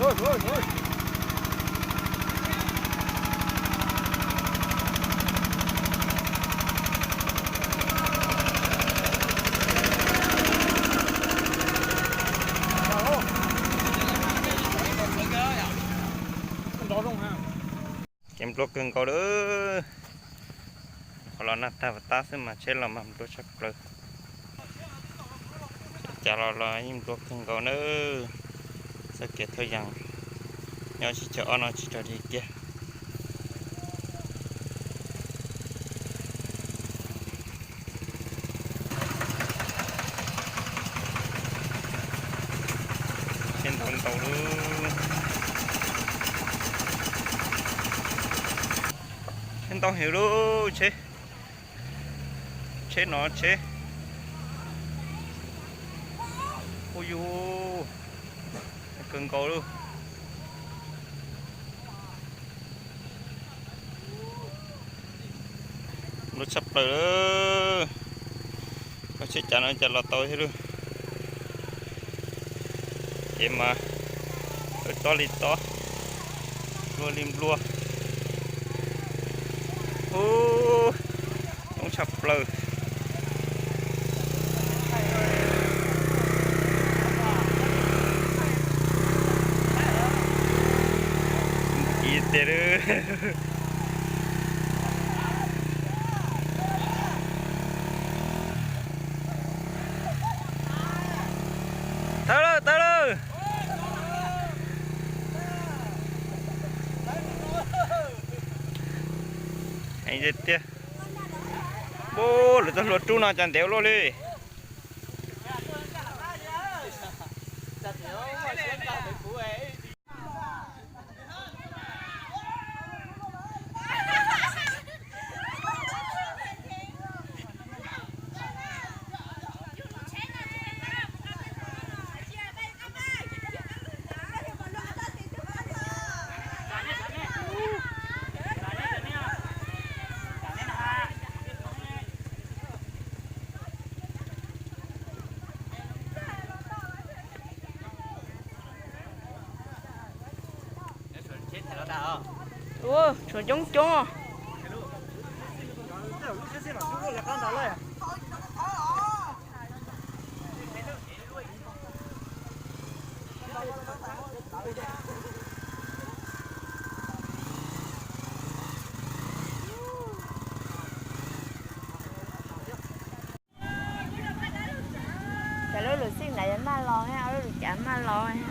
Ces nplua kawg nkaus lawm. Qhov los nag tag tab xwb mas tsheb los mas nplua tshaj plaws. Cas los los yeej nplua kawg nkaus nawb. Txoj kev thauj yees nyob tsis chaw ob no tsis rog dig kiag. Tsheb ntau ntau lub. Tsheb ntau heev lub tsheb. Tsheb no tsheb. Ua yus kawg nkaus lub. Lub tshaj plaws lawm. Koj tsheb cas no cas los tau thiab lub. Ces mas tob li tob, nplua li nplua. Ub, coob tshaj plaws. Ib tiag. Tawm lawm, tawm lawm. Heev tiag tiag. Ub, lawv txoj hlua rub no cas ntev luaj li. Ua, tshuav coob coob. Cov lub luv xij ntawd yuav maj los, lub luv cav maj los.